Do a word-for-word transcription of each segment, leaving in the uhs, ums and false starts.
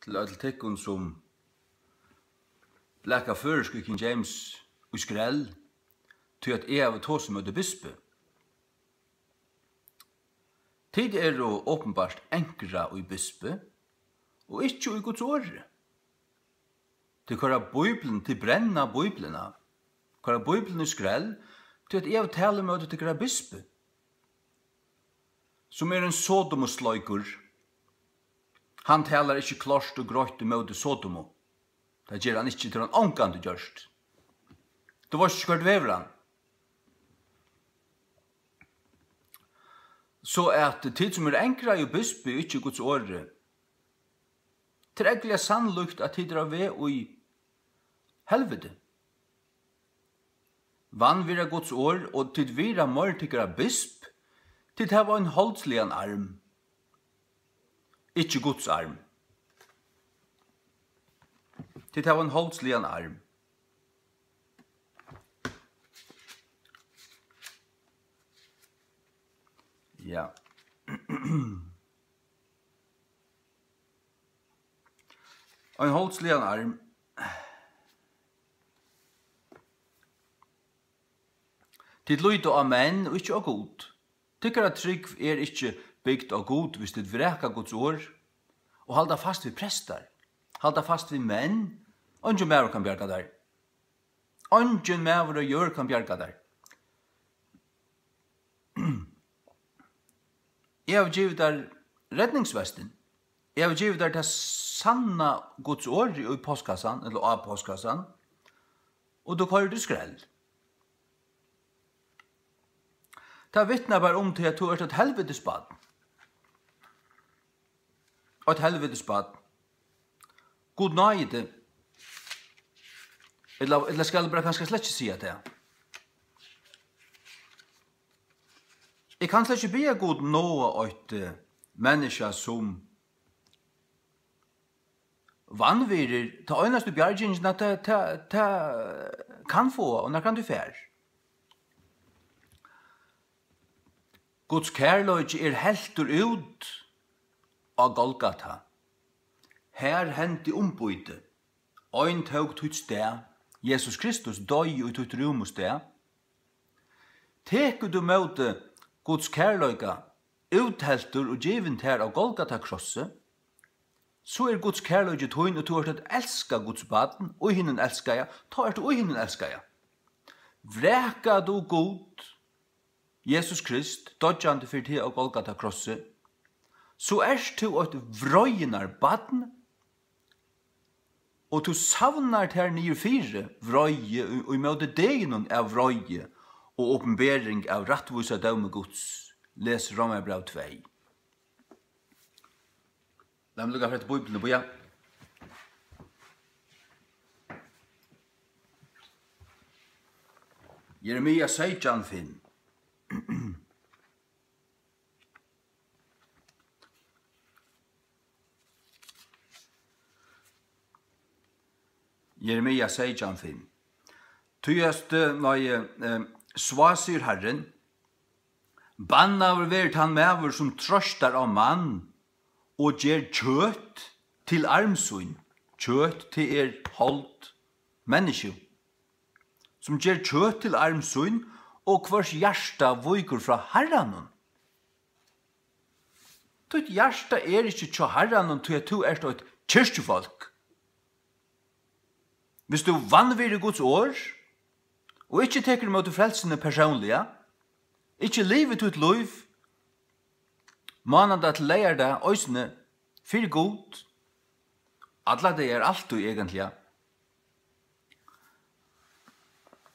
til øll tykkum, sum blaka føroysku King James í skrell, tí at eg havi tosað móti bispi. Tit eru openbart ankrað í bispi og ikki í Guds orði. Tit koyra Bíbliuna, tit brenna Bíbliuna, koyra Bíbliuna í skrell, tí at eg havi talað móti tykkara bispi, sum er ein sodomusleikur. Hann talar ikki klárt og greitt ímóti Sodomu. Tað ger hann ikki, tað hevur hann ongantíð gjørt. Tú veitst ikki, hvar tú hevur hann. So at tit, sum eru ankrað í bispi, ikki Guds orði, tað er ógvuliga sannlíkt, at tit eru á veg í helviti. Vanvirða Guds orð, og tit virða meir tykkara bisp, tit hava ein holdsligan arm, ikki Guds arm. Tit hava ein holdsligan arm. Ja. Ein holdsligan arm. Tit líta á menn og ikki á Gud. Tykkara trúgv er ikki bygd á Gud, hvis tit vraka Guds orð og halda fast við prestar, halda fast við menn. Eingin maður kann bjarga tær. Eingin maður á jørð kann bjarga tær. Eg havi givið tær redningsvestin. Eg havi givið tær tað sanna Guds orð í postkassan, ella á postkassan, og tú koyrir í skrell. Tað vitnar bara um teg, at tú ert eitt helvitis barn. Eitt helvitis barn. Gud náði teg. Ella, ella skal eg bara kanska slett ikki siga tað? Eg kann slett ikki biðja Gud náða eitt, eh, menniskja sum vanvirðir ta einastu bjargingina, tað, tað, tað kann fáa, og nakrantíð fær. Guds kærleiki er heltur út á Golgata. Har hendi umbýtið. Ein tók títt stað. Jesus Kristus doyði í títt rúmu stað. Tekur tú móti Guds kærleika, útheltur og givin tær á Golgata krossi, so er Guds kærleiki tín, og tú ert eitt elskað Guds barn, í hinum elskaða, tá ert tú í hinum elskaða. Vrakar tú Gud, Jesus Krist, doyggjandi fyri teg á Golgata krossi, so ert tú eitt vreiðinnar barn, og tú savnar tær niður fyri vreiði í, í móti deginum av vreiði og opinbering av rættvísa dómi Guds. Les Rómarbræv tvey. Lat meg lukka aftur eftir Bíbliuni, bíða. Jeremia seytjan fimm. Jeremia seytjan fimm. Tí at, eh, nei, eh, svá, sigur Harrin, bannaður verður tann maður, sum troystar á mann og ger kjøt til arm sín. Kjøt, tað er hold, menniskju. Sum ger kjøt til arm sín, og hvørs hjarta víkur frá Harranum. Títt hjarta er ikki hjá Harranum, tí at tú ert eitt kirkjufólk. Hvis tú vanvirðir Guds orð, og ikki tekur ímóti frelsuni persónliga, ikki livir títt lív, mánadag til leygardag eisini, fyri Gud, allar dagar, altíð eigentliga,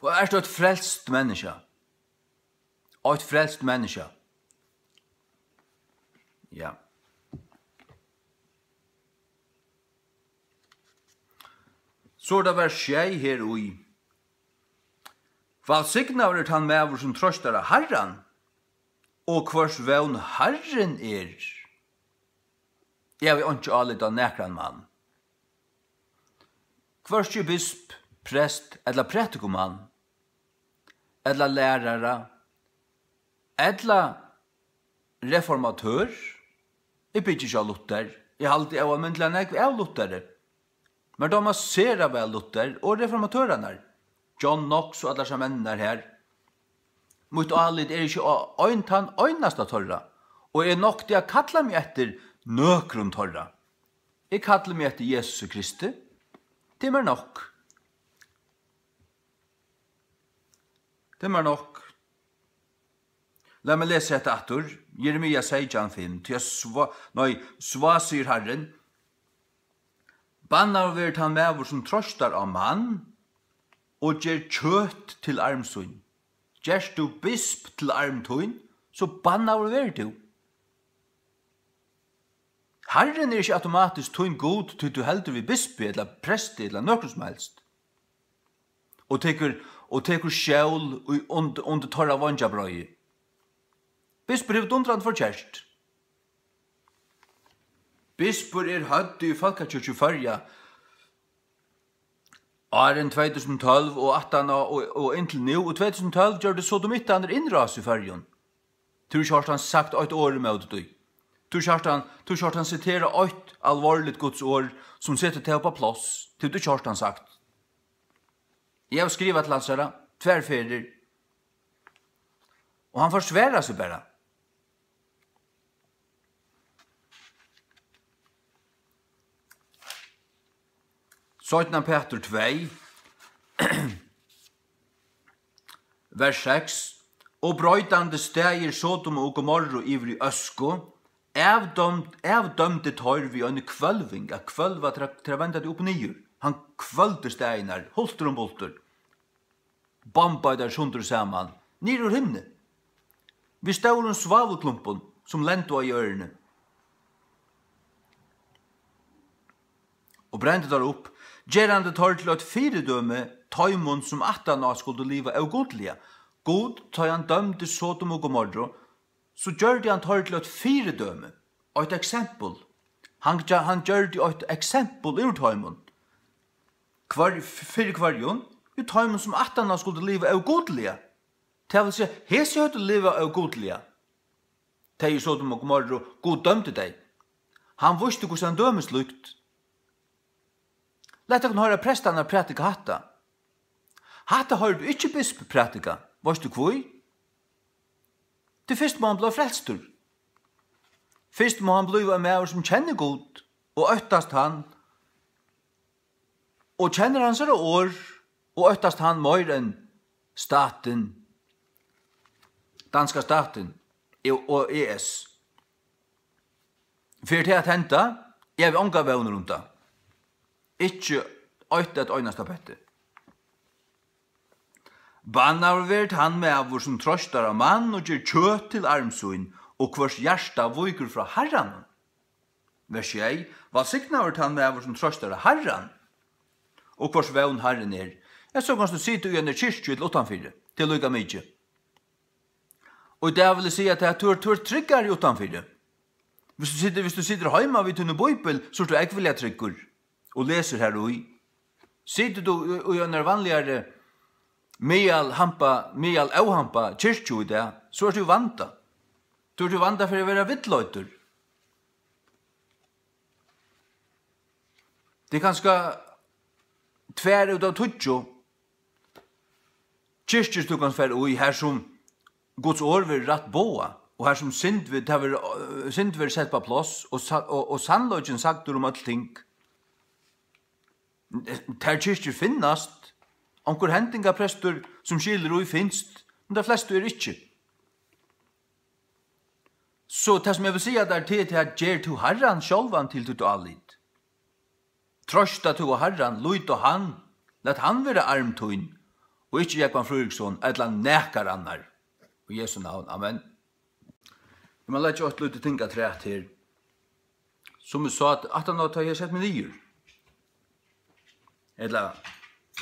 og ert tú eitt frelst menniskja, eitt frelst menniskja. Ja. So er tað vers sjey her í: Vælsignaður er tann maður, sum troystar á Harran, og hvørs vón Harrin er. Eg havi einki álit á nakran mann, hvørki bisp, prest ella prædikumann, ella lærara, ella reformatør. Eg byggi ikki á Luther, Eg haldi óalmindiliga nógv av Lutheri. Mær dámar sera væl Luther og reformatørarnar, John Knox og allar sær menninar har. Mítt álit er ikki á ein tann einasta teirra, og eg nokti at kalla meg eftir nøkrum teirra. Eg kalli meg eftir Jesusi Kristi. Tað er mær nokk. Tað er mær nokk. Lat meg lesa hetta aftur. Jeremia seytjan fimm. Tí at svá-, nei, svá, sigur Harrin. Bannaður verður tann maður, sum troystar á mann og ger kjøt til arm sín. Gert tú bisp til arm tín, so bannaður verður tú. Harrin er ikki automatiskt tín Gud, tí tú heldur við bispi ella presti ella nøkrum sum helst. Og tekur, og tekur skjól í, und-, undir teirra veingjabreiðu. Bispur hevur dundrandi forkert. Bispur er høvdið í Fólkakirkju Føroya. Áðrenn tvey túsund og tólv og aftan á og, og inntil nú, og tvey túsund og tólv gjørdu sodomittarnir innrás í Føroyum. Tú hevur ikki hoyrt hann sagt eitt orð ímóti tí. Tú hevur ikki hoyrt hann, tú hevur ikki hoyrt hann sitera eitt alvorligt Guds orð, sum setir tað upp á pláss. Tú hevur ikki hoyrt hann sagt. Eg havi skrivað til hansara tvær ferðir, og hann forsvarar seg bara. Seinna Petur tvey, vers seks: Og broytandi staðir Sodomu og Gomorru yvir í øsku, avdømd, avdømdi teir við eini hvølving, at hvølva, til at, til at venda teg upp og niður. Hann hvølvdi staðirnar, hultur um bultur. Bombaði teir sundur og saman, niður úr himni, við stórum svávulklumpum, sum lendu á jørðini, og brendi teir upp, gerandi teir til eitt fyridømi teimum, sum aftaná skuldu liva ógudliga. Gud, tá hann dømdi Sodom og Gomorru, so gjørdi hann teir til eitt fyridømi, eitt eksempel. Hann, hann gjørdi eitt eksempel úr teimum. Hvør, fyri hvørjum? Jú, teimum, sum aftaná skuldu liva ógudliga. Tað vil siga, hesi høvdu livað ógudliga. Tey í Sodom og Gomorru, Gud dømdi tey. Hann vísti, hvussu hann dømir slíkt. Lat okkum hoyra prestarnar prædika hatta. Hatta hoyrir tú ikki bisp prædika. Veitst tú hví? Tí fyrst má hann blíva frelstur. Fyrst má hann blíva ein maður, sum kennir Gud og óttast hann, og kennir hansara orð og óttast hann meir enn statin, danska statin og E S. Fer tað at henda? Eg havi ongar vónir um tað. Ikki eitt, eitt einasta petti. Bannaður verður tann maður, sum troystar á mann og ger kjøt til arm sín, og hvørs hjarta víkur frá Harranum. Vers sjey: Vælsignaður tann maður, sum troystar á Harran, og hvørs vón Harrin er. Ja, so kanst tú sita í eini kirkju ella uttanfyri, tað er líka mikið. Og í dag vil eg siga tað, at tú ert, tú ert tryggari uttanfyri. Viss tú situr, viss tú situr heima við tín bíbel, so ert tú ógvuliga tryggur og lesur har í. Situr tú í, í einari vanligari miðalhampa, miðalóhampa kirkju í dag, so ert tú í vanda. Tú ert í vanda fyri at vera villleiddur. Tað er kanska tvær út av tíggju kirkjur, tú kanst fara í, har sum Guds orð verður rætt boðað, og har sum synd verður, tað verður, øh, synd verður sett á pláss, og sa-, og, og sannleikin sagdur um øll ting. Tær kirkjur finnast. Onkur hendingaprestur, sum skilur í, finst, men tær flestu eru ikki. So tað, sum eg vil siga tær, tað er, tað: ger tú Harran sjálvan til títt álit. Troysta tú á Harran, lít á hann, lat hann vera arm tín, og ikki Jógvan Fríðriksson ella nakar annar. Í Jesu navn, amen. Eg má leggja eitt lítið ting afturat her. Sum eg sá, at aftan á, tá eg sett meg niður, ella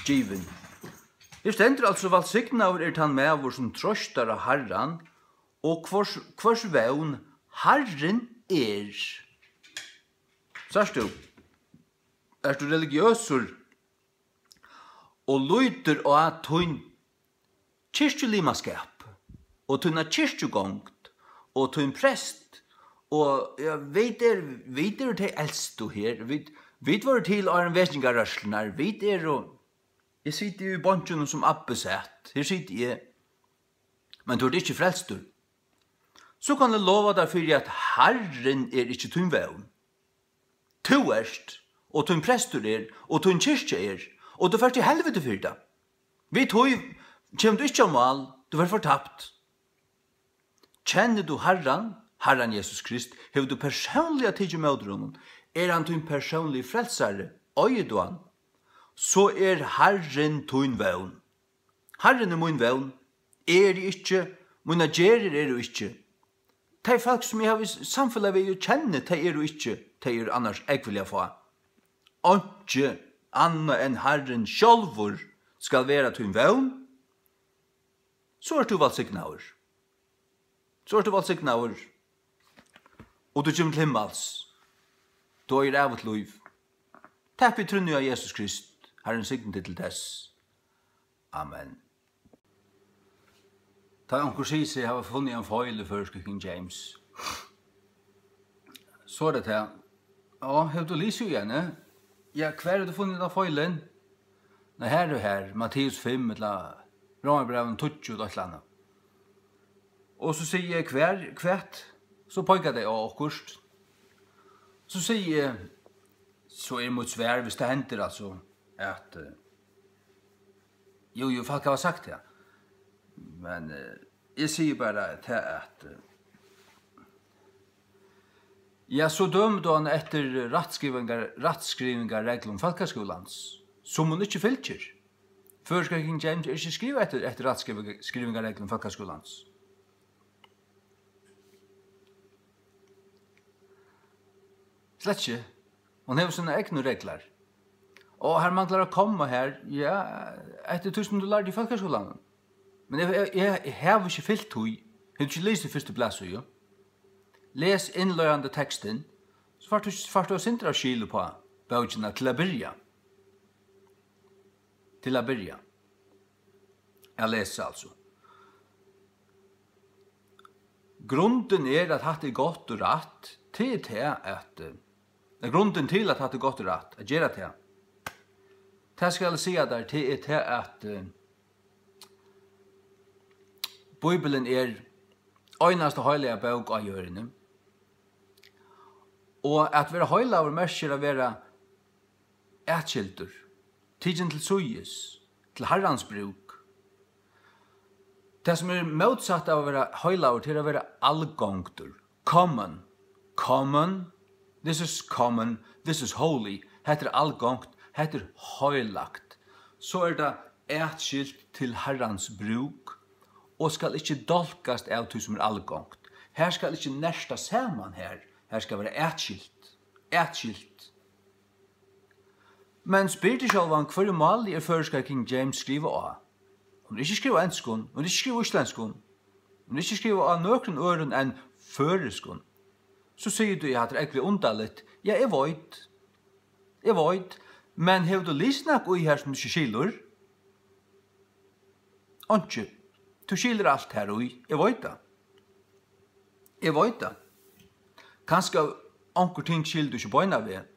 givin. Her stendur altso: Vælsignaður er tann maður, sum troystar á Harran, og hvørs, hvørs vón Harrin er. Sært tú? Ert tú religiøsur og lítur á tín kirkjulimaskap og tína kirkjugongd og tín prest Og, ja, vit er, vit eru tey elstu her. Vit, vit vóru til áðrenn vekingarrørslurnar. Vit eru, eg siti jú í bonkinum sum Abbi sat. Her siti eg. Men tú ert ikki frelstur. So kann eg lova tær fyri, at Harrin er ikki tín vón. Tú ert, og tín prestur er, og tín kirkja er, og tú fert til helviti fyri tað. Við tí kemur tú ikki á mál, tú verður fortapt. Kennir tú Harran, Harran Jesus Krist, hevur tú persónliga tikið ímóti honum, er hann tín persónligi frelsari, eigur tú hann, so er Harrin tín vón. Harrin er mín vón, eg eri ikki, mínar gerðir eru ikki. Tey fólk, sum eg havi s-, samfelag við og kenni, tey eru ikki, tey eru annars ógvuliga fá. Einki annað enn Harrin sjálvur skal vera tín vón, so ert tú vælsignaður. So ert tú vælsignaður, og tú kemur til himmals. Tú eigur ævigt lív. Takk fyri trúnni á Jesus Krist. Harrin signi teg til tess. Amen. Tá onkur sigur seg hava funnið ein feil í føroysku King James, so er tað tað: Á, hevur tú lisið í henni? Ja, hvar hevur tú funnið hendan feilin? Nei, her og her, Matteus fimm ella Rómarbrævinum tíggju ella eitt ella annað. Og so sigi eg: Hvar, hvat? So peika tey á okkurt. So sigi eg, so er mítt svar, viss tað hendir, altso, at, eh, jú, jú, fólk hava sagt tað. Men, eh, eg sigi bara tað, at, eh, ja, so dømir tú hann eftir rættskrivingar-, rættskrivingarreglum fólkaskúlans, sum hon ikki fylgir. Føroyska King James er ikki skrivað eftir, eftir rættskrivingarreglum fólkaskúlans. Slett ikki. Hon hevur sínar egnu reglur. Og her manglar eitt komma her, ja, eftir tí sum tú lærdi í fólkaskúlanum. Men eg, eg, eg, eg havi ikki fylgt tí. Hevur tú ikki lisið fyrstu blaðsíðu? Les innleiðandi tekstin, so fært tú, fært tú eitt sindur av skil uppá bókina til at byrja. Til at byrja. At lesa, altso. Grundin er, at hatta er gott og rætt, tað er tað, at, eh, grundin til, at hatta er gott og rætt, at gera tað, tað skal eg siga tær, tað er tað, at, eh, Bíblian er einasta heilaga bók á jørðini, og at vera heilagur merkir at vera atskildur, tikin til síðis, til Harrans brúk. Tað, sum er mótsatt av at vera heilagur, tað er at vera algongdur. Common. Common. This is common. This is holy. Hetta er algongt. Hetta er heilagt. So er tað atskilt til Harrans brúk og skal ikki dálkast av tí, sum er algongt. Her skal ikki nertast saman her. Her skal vera atskilt. Atskilt. Men spyr teg sjálvan, hvørjum máli er føroyska King James skrivað á? Hon er ikki skrivað á enskum, hon er ikki skrivað á íslendskum, hon er ikki skrivað á nøkrum øðrum enn føroyskum. So sigur tú, ja, hatta er ógvuliga undarligt. Ja, eg veit. Eg veit. Men hevur tú lisið nakað í her, sum tú ikki skilur? Einki. Tú skilur alt her í. Eg veit tað. Eg veit tað. Kanska onkur ting skilur tú ikki beinanvegin,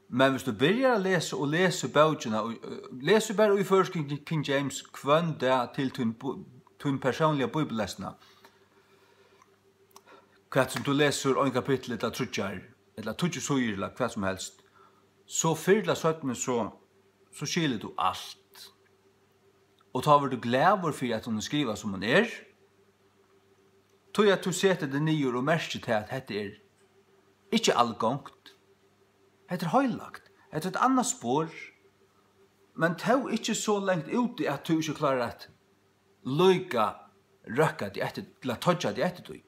men viss tú byrjar at lesa og lesur bókina, og, eh, lesur bara í føroyskum King James hvønn dag til tín bu-, tín persónliga bíbellesna, hvat sum tú lesur, ein kapittul ella tríggjar, ella tíggju síður, ella hvat sum helst, so fyrr ella seinni, so, so skilur tú alt. Og tá verður tú glaður fyri, at hon er skrivað, sum hon er, tí at tú setur teg niður og merkir tað, at hetta er ikki algongt. Hetta er heilagt. Hetta er eitt annað spor, men tó ikki so langt úti, at tú ikki klárar at líka røkka teg eftir, til at toyggja teg eftir tí.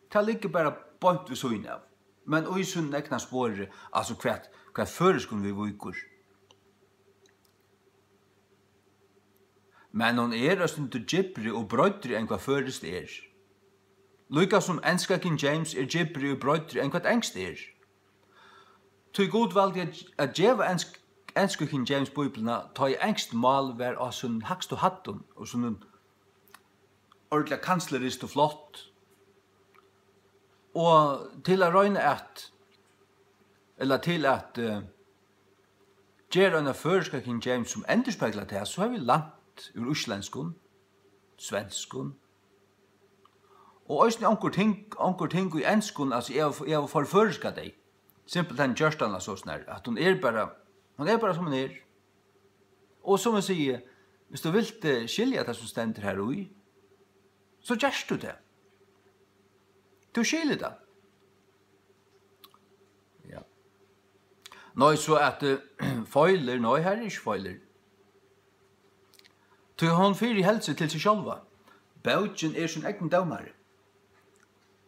Tað liggur bara beint við síðuna av. Men í sínum egna spori, altso hvat, hvat føroyskum viðvíkur. Men hon er eitt sindur djúpri og breiddri enn hvat føroyskt er. Líka sum enska King James er djúpri og breiddri enn hvat enskt er. Tí Gud valdi at, at geva ensk, ensku King James Bíbliuna, tá ið enskt mál var á sínum hægstu hæddum og sínum ordiliga kanslerist og flott. Og til at royna at, ella til at, eh, gera eina føroyska King James sum endurspeglar tað, so havi eg lænt úr íslendskum, svenskum, og eisini onkur ting, onkur ting í enskum, altso, eg havi, eg havi forføriskað tey. Simpelthen gjørt hana so snar, at hon er bara, hon er bara sum hon er. Og sum eg sigi, viss tú vilt, eh, skilja tað sum stendur har í, so gert tú tað. Tú skilir tað. Ja. Nei, so at, eh, feilir, nei, her er ikki feilir. Tí hon fyriheldur seg til seg sjálva. Bókin er sín egni dómari.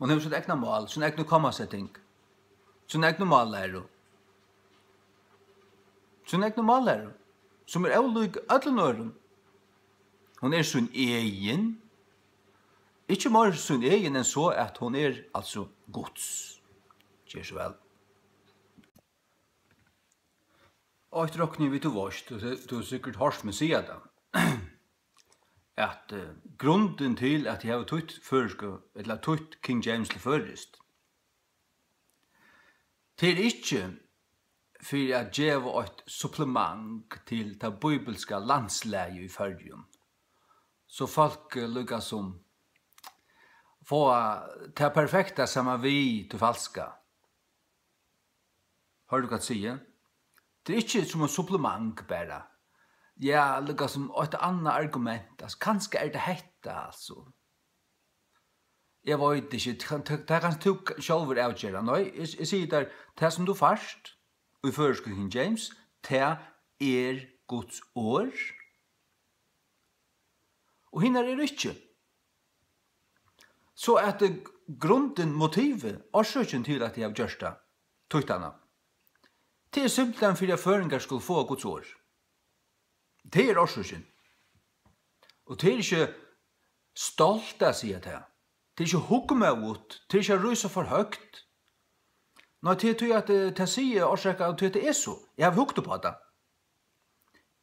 Hon hevur sítt egna mál, sín egnu kommasetting, sín egnu mállæru, sín egnu mállæru, sum er ólík øllum øðrum. Hon er sín egin, ikki meir sín egin enn so, at hon er altso Guds. Ger so væl. Eitt rokni við, tú veitst, tú, tú hevur sikkurt hoyrt meg siga tað, at, eh, grundin til, at eg havi týtt føroysku, ella týtt King James til føroyskt, tað er ikki fyri at geva eitt supplement til tað bíbilska landslagið í Føroyum, so fólk, eh, líka sum fáa tað perfekta saman við tí falska. Hoyrir tú hvat eg sigi? Tað er ikki sum eitt supplement bara. Ja, líka sum eitt annað argument. Altso, kanska er tað hetta, altso. Eg veit ikki, tað, tað, tað kanst tú k-, sjálvur avgera. Nei, eg, eg sigi tær, tað sum tú fært í føroysku King James, tað er Guds orð. Og hinar eru ikki. So at, eh, grundin, motivið, orsøkin til, at eg havi gjørt tað, týtt hana, tað er simpelthen fyri, at føroyingar skulu fáa Guds orð. Tað er orsøkin. Og tað er ikki stolt at siga tað. Tað er ikki hugmóðugt. Tað er ikki at rísa for høgt. Nei, tað er tí, at, eh, tað sigi eg orsakað av tí, at tað er so. Eg havi hugt upp á tað.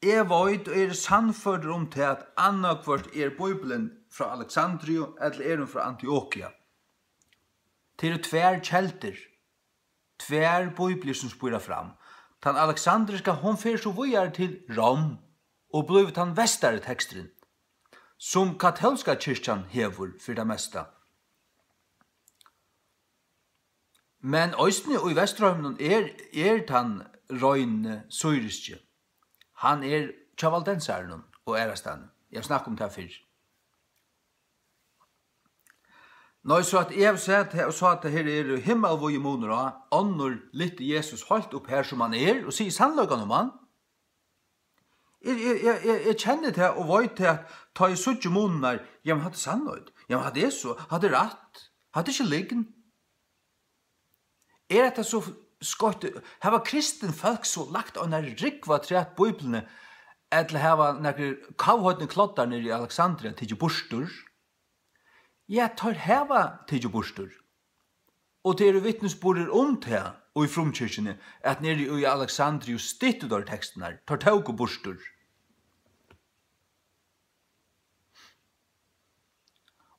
Eg veit og eri sannførdur um tað, at annaðhvørt er Bíblian frá Alexandriu, ella er hon frá Antiokia. Tað eru tvær keldur, tvær bíbliur, sum spíra fram. Tann aleksandriska, hon fer so víðari til Rom og blívur tann vestari teksturin, sum katólska kirkjan hevur fyri tað mesta. Men eisini í Vesturheiminum er, er tann reini syriski. Hann er hjá valdensarunum og aðrastaðni. Eg havi snakkað um tað fyrr. Nei, so at eg havi sæð tað og sæð, at her eru himmalvíðir munir á, onnur lyfti Jesus heilt upp her, sum hann er, og sigur sannleikan um hann. Eg, eg, eg, eg, eg kenni tað og veit tað, at tá eg síggi munirnar, jamen, hatta er sannheit. Jamen, hatta er so, hatta er rætt. Hatta er ikki lygn. Er hetta so skeitt? Hava kristin fólk so lagt eina rúgvu afturat Bíbliuni, ella hava nakrir kavheidnir kloddar niðri í Alexandria tikið burtur? Ja, teir hava tikið burtur. Og tað eru vitnisburðir um tað í frumkirkjuni, at niðri í Alexandriu styttu teir tekstirnar, teir tóku burtur.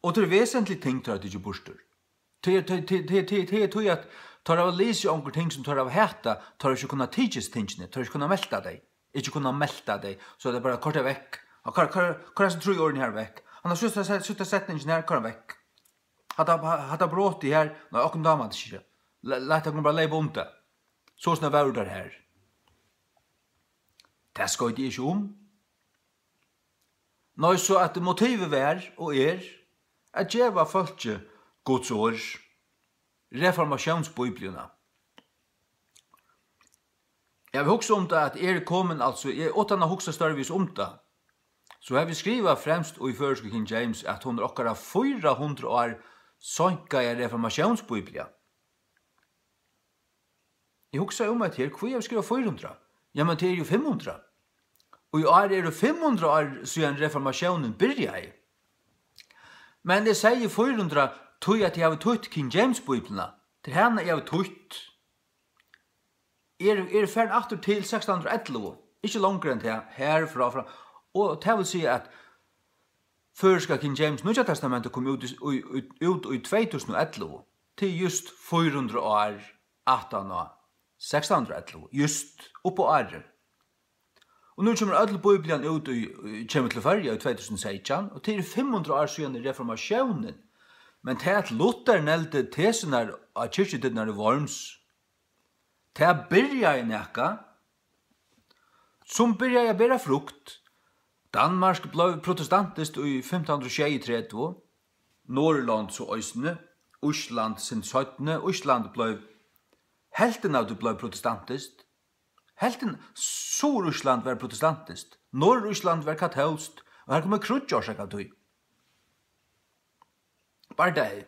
Og tað er vesentligt ting, teir hava tikið burtur. Tað er, tað, tað, tað, tað, tað er tí, at teir hava lisið onkur ting, sum teir hava hatað, teir hava ikki kunnað tikið tingini, teir hava ikki kunnað melta tey, ikki kunnað melta tey, so er tað bara koyrt vekk. Og koyr, koyr, koyr hasi trý orðini her vekk. Hann har síðsta set-, síðsta setningin her, koyr hann vekk. Hatta, hatta brotið her, nei, okkum dámar tað ikki. La-, lat okkum bara leypa um tað. So snart vóru teir her. Tað skoyti eg ikki um. Nei, so at motivið var og er at geva fólki Guds orð, reformatiónsbíbliuna. Eg havi hugsað um tað, at eg eri komin, altso, eg, uttan at hugsa stórvís um tað, so havi eg skrivað fremst í føroysku King James, at hon er okkara fýra hundrað ár seinkaða reformatiónsbíblia. Eg hugsaði um hetta her, hví havi eg skrivað fýra hundrað? Jamen, tað er jú fimm hundrað. Og í ár eru fimm hundrað ár, síðan reformatiónin byrjaði. Men eg segði fýra hundrað, tí at eg havi týtt King James Bíbliuna. Tað er hana, eg havi týtt. Eg eri, eg eri farin aftur til sekstan hundrað og ellivu, ikki longur enn tað, her frá, frá. Og tað vil siga, at føroyska King James Nýggja Testamentið kom út í, í, í, út í tvey túsund og ellivu. til júst fýra hundrað ár aftan á sekstan hundrað og ellivu, júst upp á árið. Og nú kemur øll Bíblian út í, í, kemur til Føroya í tvey túsund og seytjan, og tað er fimm hundrað ár síðan reformatiónin. Men tað, at Luther negldi tesurnar á kirkjudyrnar í Worms, tað byrjaði nakað, sum byrjaði at bera frukt. Danmark bleiv protestantiskt í fimtan hundrað og sjeyogtretivu, Norðurlond so eisini, Ísland sum seinni, Ísland bleiv, helvtin av tí bleiv protestantiskt, helvtin, Suðurrússland var protestantiskt, Norðurrússland var katólskt, og har kom eitt kríggj orsakað av tí. Bardagi.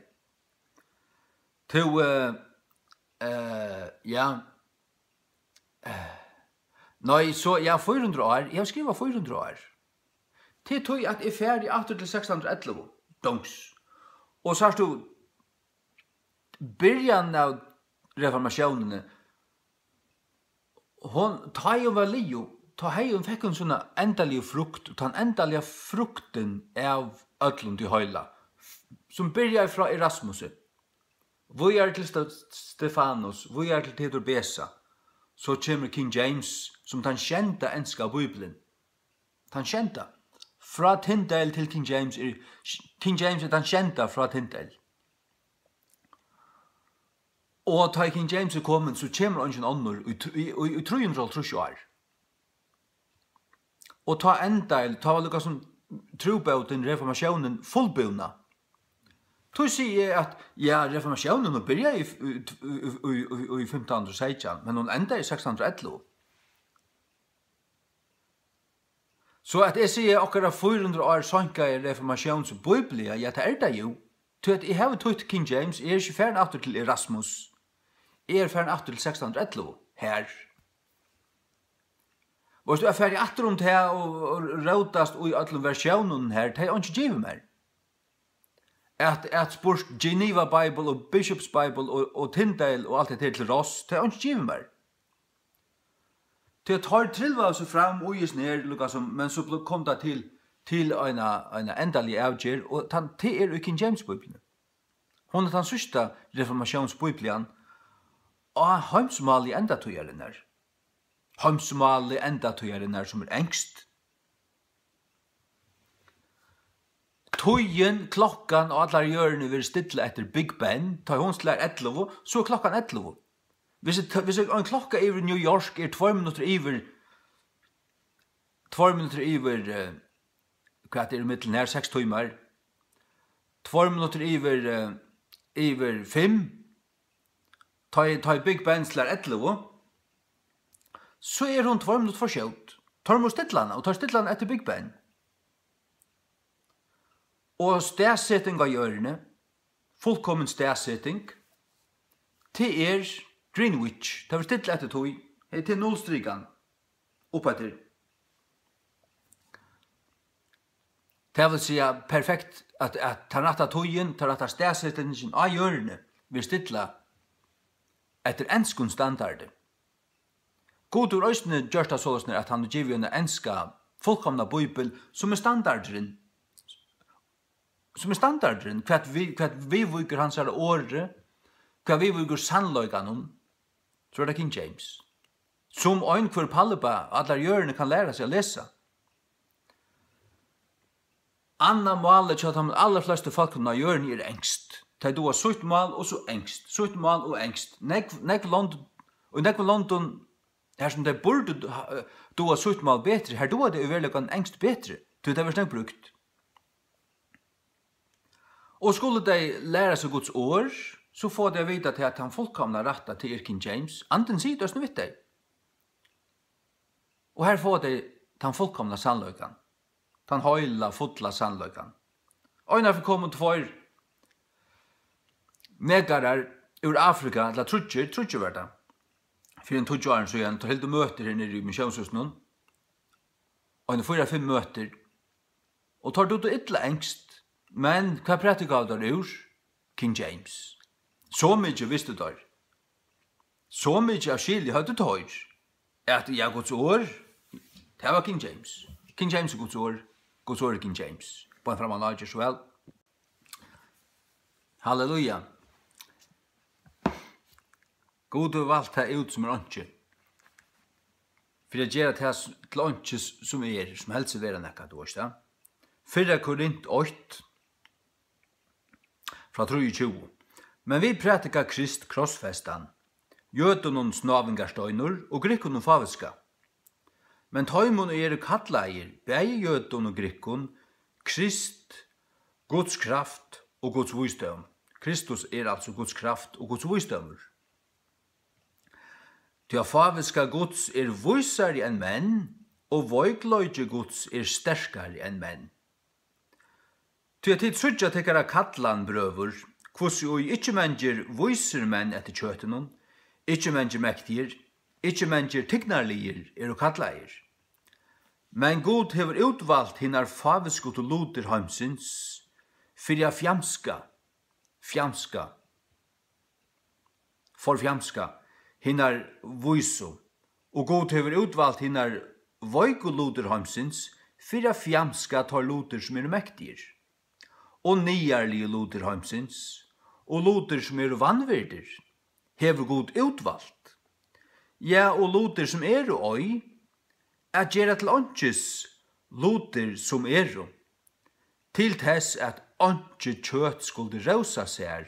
Tú, eh, eh, ja. Eh, nei, so, ja, fýra hundrað ár. Eg havi skrivað fýra hundrað ár. Til tí at eg fari aftur til sekstan hundrað og ellivu. Dongs. Og sært tú, byrjan av reformatiónini, hon, tá ið hon var liðug, tá hevði hon, fekk hon sína endaligu frukt, og tann endaliga fruktin av øllum tí heila, sum byrjaði frá Erasmusi, víðari til Ste-, Stefanus, víðari til Theodor Beza, so kemur King James sum tann sjeynda enska bíblian. Tann sjeynda. Frá Tyndale til King James er, King James er tann sjeynda frá Tyndale. Og tá ið King James er komin, so kemur eingin onnur í tr-, í, í, í trý hundrað og hálvtrýss ár. Og tá endaði, tá var líka sum trúbótin, reformatiónin, fullbúnað. Tí sigi eg at, ja, reformatiónin, hon byrjaði í, í, í, í, í, í fimtan hundrað og seytjan, men hon endaði í sekstan hundrað og ellivu. So at eg sigi, okkara fýra hundrað ár seinkaði reformatiónsbíblia, ja, tað er tað jú. Tí at eg havi týtt King James, eg eri ikki farin aftur til Erasmus. Eg eri farin aftur til sekstan hundrað og ellivu, har. Veitst tú, at fara aftur um tað og, og rótast í øllum versjónunum har, tað er einki givið mær. At, at spurt Geneva Bible og Bishop's Bible og, og Tyndale og alt hetta her til ráðs, tað er einki givið mær. Tí at teir trilvaðu seg fram í hesum her, líkasum, men so bl-, kom tað til, til eina, eina endaliga avgerð, og tann, tað er í King James Bíbliuni. Hon er tann síðsta reformatiónsbíblian á heimsmáli endatíðarinnar. Heimsmáli endatíðarinnar, sum er enskt. Tíðin, klokkan á allari jørðini verður stillað eftir Big Ben. Tá hon slær ellivu, so er klokkan ellivu. Hvis, hvis ein klokka yvir New York er tveir minuttir yvir, tveir minuttir yvir, eh, hvat er í millum her, seks tímar? Tveir minuttir yvir, eh, yvir fimm, tá ið, tá ið Big Ben slær ellivu, so er hon tveir minuttir for skjót. Teir mugu stilla hana, og teir stilla hana eftir Big Ben. Og staðseting á jørðini, fullkomin staðseting, tað er Greenwich. Tað verður stillað eftir tí. Hey, tað er nullstrikan. Uppeftir. Tað vil siga perfekt, at, at tann rætta tíðin, tann rætta staðsetingin á jørðini verður stillað eftir enskum standardi. Gud hevur eisini gjørt tað soleiðis, at hann hevur givið eina enska fullkomna bíbel, sum er standardurin, sum er standardurin, hvat vi-, hvat viðvíkur hansara orði, hvat viðvíkur sannleikanum, so er tað King James, sum ein hvør palba á allari jørðini kann læra seg at lesa. Annað málið hjá teimum allarflestu fólkunum á jørðini er enskt. Tey duga sítt mál og so enskt, sítt mál og enskt. Nógv, nógv lond, í nógvum londum, har sum tey burdu du-, ha-, duga sítt mál betri, har duga tey í veruleikanum enskt betri, tí tað verður nógv brúkt. Og skulu tey læra seg Guds orð, so fáa tey at vita, at tann fullkomna rætta, tað er King James. Andin sigur tað eisini við tey. Og har fáa tey tann fullkomna sannleikan, tann heila, fulla sannleikan. Einaferð komu tveir negarar úr Afrika, ella tríggir, tríggir var tað, fyri ein tíggju árum síðan, teir hildu møtir her niðri í Missiónshúsinum, eini fýra, fimm møtir, og teir dugdu illa enskt, men hvat prædikaðu teir úr? King James. So mikið vistu teir. So mikið av skili høvdu teir, at, ja, Guds orð, tað var King James. King James er Guds orð. Guds orð er King James. Beint fram á ná, ger so væl. Halleluja. Gud hevur valt tað út, sum er einki, fyri at gera tað s-, til einki, s-, sum er, sum helst vil vera nakað, tú veist tað. Fyrra Korint eitt, frá trýogtjúgu. Men vit prædika Krist krossfestan, jødunum snávingarsteinur og grikkunum fáviska. Men teimum, ið eru kallaðir, bæði jødum og grikkum, Krist, Guds kraft og Guds vísdóm. Kristus er altso Guds kraft og Guds vísdómur. Tí at fáviska Guds er vísari enn menn, og veikleiki Guds er sterkari enn menn. Tí at tit síggja tykkara kallan, brøður, hvussu ið ikki mangir vísir menn eftir kjøtinum, ikki mangir mektigir, ikki mangir tignarligir eru kallaðir. Men Gud hevur útvalt hinar fáviskutu lutir heimsins fyri at fjamska, fjamska, forfjamska hinar vísu, og Gud hevur útvalt hinar veiku lutir heimsins fyri at fjamska teir lutir, sum eru mektigir, og niðarligu lutir heimsins, og lutir, sum eru vanvirdir, hevur Gud útvalt, ja, og lutir, sum eru ei, at gera til einkis lutir, sum eru, til tess at einki kjøt skuldi rósa sær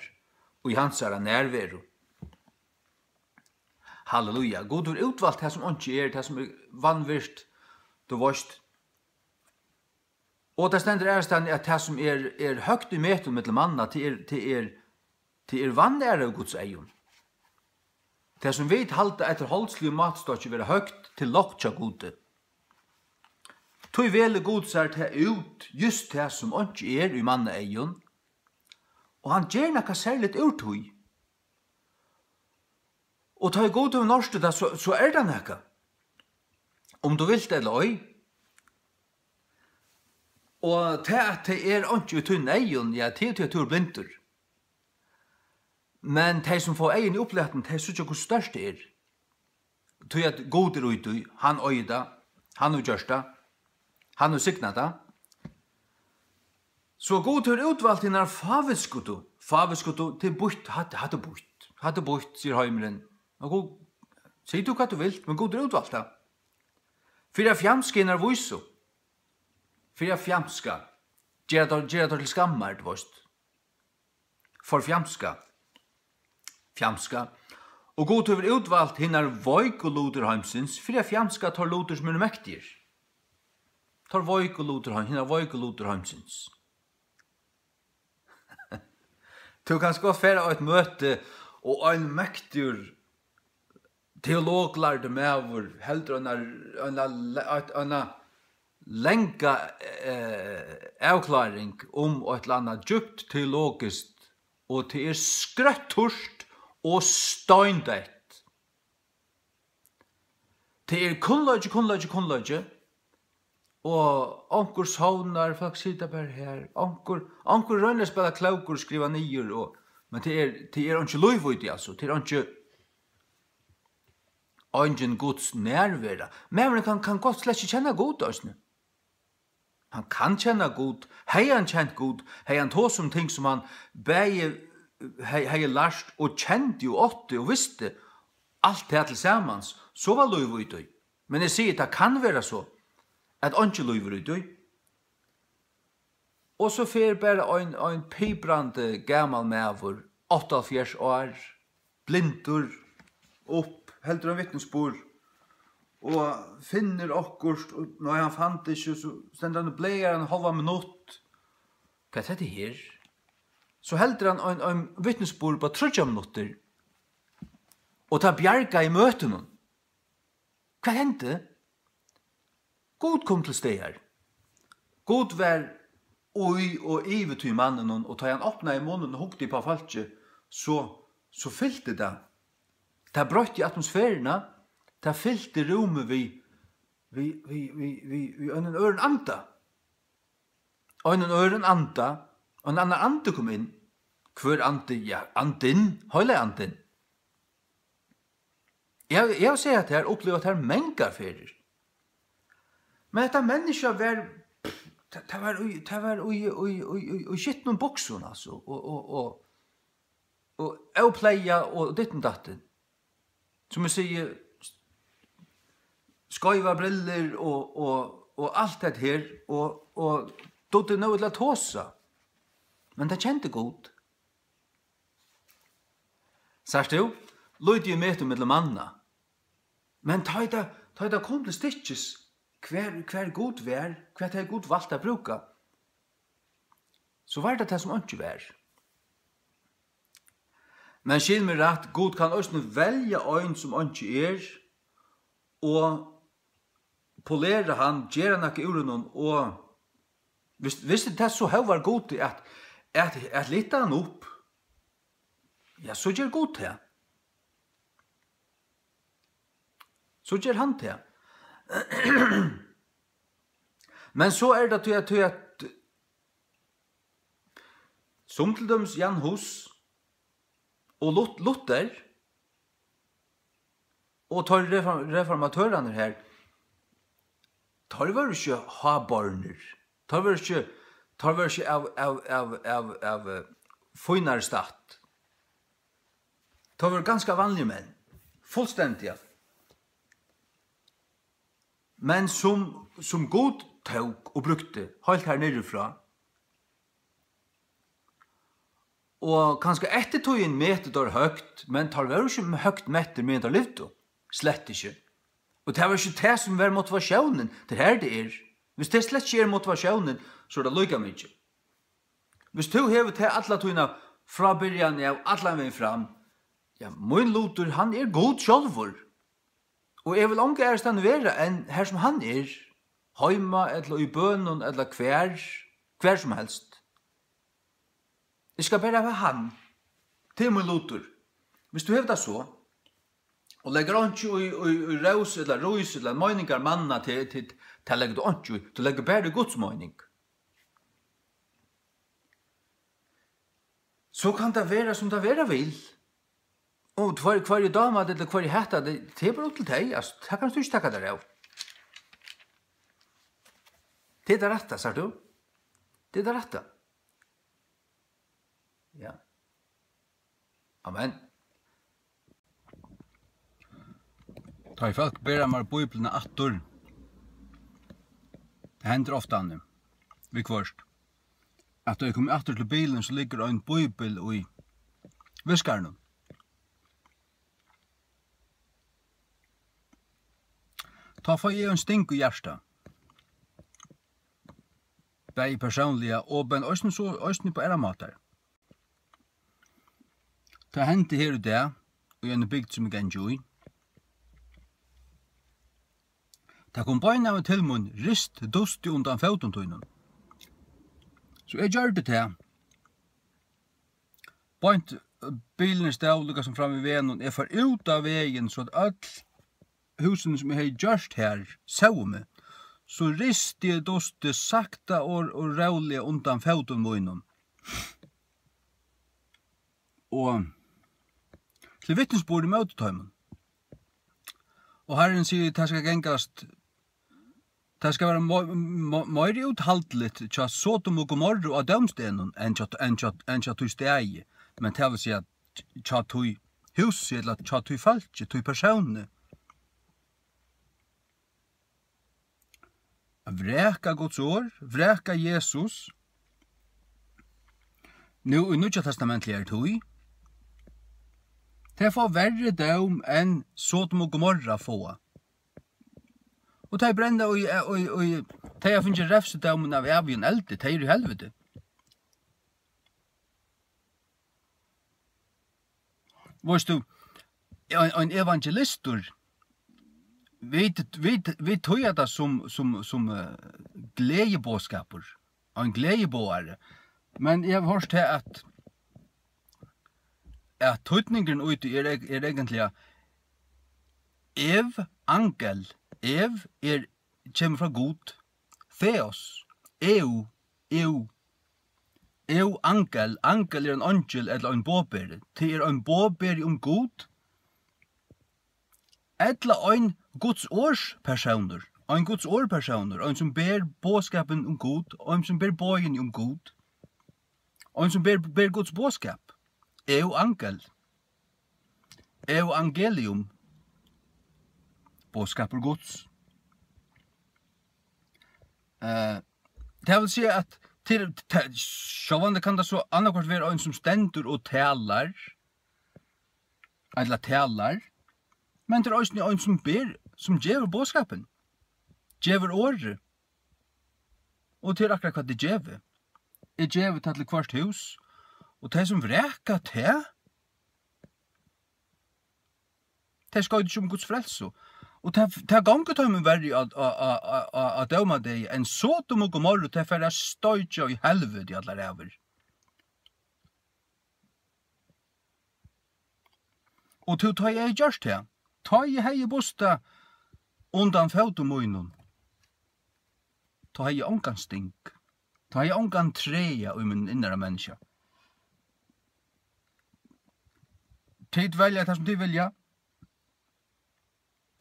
í hansara nærveru. Halleluja. Gud hevur útvalt tað, sum einki er, tað, sum er vanvirt, tú veist. Og tað stendur aðrastaðni, at tað, sum er, er høgt í metum millum manna, tað er, tað er, tað er vanæra í Guds eygum. Tað, sum vit halda eftir holdsligum mátistokki vera høgt, til lágt hjá Gudi. Tí velur Gud sær tað út, júst tað, sum einki er í manna eygum, og hann ger nakað serligt úr tí. Og tá ið Gud hevur noyrt tað, so, so er tað nakað. Um tú vilt ella ei. Og tað, at tað er einki í tínum eygum, ja, tað er tí, at tú ert blindur. Men tey, sum fáa eyguni upplatin, tey síggja, hvussu stórt tað er. Tí at Gud er í tí, hann eigur tað, hann hevur gjørt tað, hann hevur signað tað. So Gud hevur útvalt hinar fáviskutu, fáviskutu, tað er býtt, hatta, hatta er býtt, hatta er býtt, sigur heimurin. Og Gud, sig tú hvat tú vilt, men Gud hevur útvalt tað. Fyri at fjamska hinar vísu, fyri at fjamska, gera teir, gera teir til skammar, tú veist. Forfjamska. Fjamska. Og Gud hevur útvalt hinar veiku lutir heimsins fyri at fjamska teir lutir, sum eru mektigir. Teir veiku lutir heim-, hinar veiku lutir heimsins. Tú kanst gott fara á eitt møti, og ein mektigur teologlærdur maður heldur eina, eina, eina langa, eh, avkláring um eitt ella annað djúpt teologiskt, og tað er skrøtturt og steindeytt. Tað er kunnleiki, kunnleiki, kunnleiki, og onkur sovnar, fólk sita bara her, onkur, onkur roynir at spæla klókur, skriva niður, og, men tað er, tað er einki lív í tí, altso, tað er einki, eingin Guds nærvera. Maðurin kann, kann gott slett ikki kenna Gud eisini. Hann kann kenna Gud. Hevði hann kent Gud, hevði hann tosað um ting, sum hann bæði he-, hevði lært og kendi og átti og visti, alt tað til samans, so var lív í tí. Men eg sigi, tað kann vera so, at einki lív er í tí. Og so fer bara ein, ein piprandi gamal maður, áttaoghálvfjerðs ár, blindur, upp, heldur ein vitnisburð og finnur okkurt, og nei, hann fann tað ikki, so stendur hann og blaðar ein hálvan minutt. Hvat er hetta her? So heldur hann ein, ein vitnisburð upp á tríggjar minuttir, og tað bjargaði møtinum. Hvat hendi? Gud kom til staðar. Gud var í og yvir tí manninum, og tá hann opnaði munnin og hugdi upp á fólkið, so, so fylti tað. Tað broytti atmosferuna, tað fylti rúmið við, við, við einum øðrum anda. Einum øðrum anda, ein annar andi kom inn. Hvør andi? Ja, andin, heilagi andin. Eg, eg havi sæð tað her, upplivað tað her mangar ferðir. Men hetta menniskja var, tað, tað var í, tað var í, í, í, í, í skitnum buksum, altso, og, og, og, og ópleygað og ditten datten. sum eg sigi, skeivar brillur og, og, og alt hetta her, og, og dugdi nóg til at tosa. Men tað kendi Gud. Sært tú? Lítið er metið millum manna. Men tá ið tað, tá ið tað kom til stykkis, hvar, hvar Gud var, hvat hevði Gud valt at brúka, so var tað tað, sum einki var. Men skil meg rætt, Gud kann eisini velja ein, sum einki er, og polera hann, gera nakað úr honum, og viss, viss tað so hóvar Gudi at, at, at lyfta hann upp, ja, so ger Gud tað. So ger hann tað. Men so er tað tí at, tí at sum til dømis Jan Hus og Lut-, Luther og teir reform-, reformatørarnir her, teir vóru ikki hábornir. Teir vóru ikki, teir vóru ikki av, av, av, av, av, eh, fínari stætt. Teir vóru ganska vanligir menn. Fullstendiga. Men sum, sum Gud tók og brúkti heilt har niðri frá. Og kanska eftirtíðin metir teir høgt, men teir vóru ikki høgt mettir, meðan teir livdu. Slett ikki. Og tað var ikki tað, sum var motivatiónin. Tað er har, tað er. Viss tað slett ikki er motivatiónin, so er tað líka mikið. Viss tú hevur tað alla tíðina frá byrjan av, allan vegin fram, ja, mín lutur, hann er Gud sjálvur. Og eg vil onga aðrastaðni vera enn har, sum hann er. Heima, ella í bønum, ella hvar, hvar sum helst. Eg skal bara hava hann. Tað er mín lutur. Viss tú hevur tað so, og leggur einki í, í, í rós ella rís ella meiningar manna, til, til, tað leggur tú einki í. Tú leggur bara í Guds meining. So kann tað vera, sum tað vera vil. Og hvør, hvør eg dámar tað, ella hvør eg hatar tað, tað er bara upp til tey, altso, tað kanst tú ikki taka tær av. Tað er tað rætta, sært tú? Tað er tað rætta. Ja. Amen. Tá ið fólk bera mær Bíbliuna aftur, tað hendir oftani, viðhvørt, at tá eg komi aftur til bilin, so liggur ein bíbel í viskaranum. Tá fái eg ein sting í hjartað. Bæði persónliga og, men eisini so, eisini upp á aðrar mátar. Tað hendi her í dag, í eini bygd, sum eg gangi í. Tað kom beinanvegin til mín: "Rist dustið undan fótum tínum." So eg gjørdi tað. Beint, eh, bilurin stóð líka sum fram við vegnum. Eg fór út á vegin, so at øll húsini, sum eg hevði gjørt har, sóu meg. So risti eg dustið sakta og, og róliga undan fótum mínum. Og til vitnisburð ímóti teimum. Og Harrin sigur, tað skal gangast, tað skal vera mo-, mo-, meiri úthaldiligt hjá Sodom og Gomorru á dómsdegnum enn hjá, enn hjá, enn hjá tí staði. Men tað vil siga, hjá tí húsi, ella hjá tí fólki, tí persóni. At vraka Guds orð, vraka Jesus. Nú í Nýggja Testamentligari tíð, tey fáa verri dóm enn Sodom og Gomorra fáa. Og tey brenna í, í, í, tey hava fingið revsidómin av ævigum eldi, tey eru í helviti. Veitst tú, ein, ein evangelistur, vit, vit, vit týða tað sum, sum, sum, eh, gleðiboðskapur, ein gleðiboðari. Men eg havi hoyrt tað, at, at týdningurin í tí er eg-, er eigentliga ev-, angel. Ev er, kemur frá Gud. Theos, eu, eu, eu, angel. Angel er ein eingil ella ein boðberi. Tað er ein boðberi um Gud, ella ein Guds orðs persónur. Ein Guds orð persónur, ein sum ber boðskapin um Gud, ein sum ber boðini um Gud, ein sum ber, ber Guds boðskap. Eu, angel. Eu, angelium. boðskapur Guds. Eh, tað vil siga, at til, ta-, sjálvandi kann tað so annaðhvørt vera ein, sum stendur og talar, ella talar, men tað er eisini ein, sum ber, sum gevur boðskapin, gevur orðið, og tað er akkurát, hvat tað gevur. Eg gevi tað til hvørt hús, og tey, sum vraka tað, tey skoyta ikki um Guds frelsu. Og tað, tað gongur teimum verri á, á, á, á, á, á dómadegi enn Sodom og Gomorru, tey fara at stoykja í helviti allar ævir. Og tú, tá eg hevði gjørt tað, tá eg hevði bustað undan fótum mínum, tá hevði eg ongan sting, tá hevði eg ongan trega í mínum innara menniskja. Tit velja tað, sum tit vilja.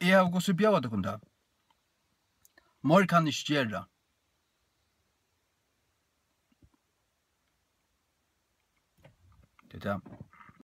Eg havi hvussu bjóðað tykkum tað. Meir kann eg ikki gera. Tað er tað.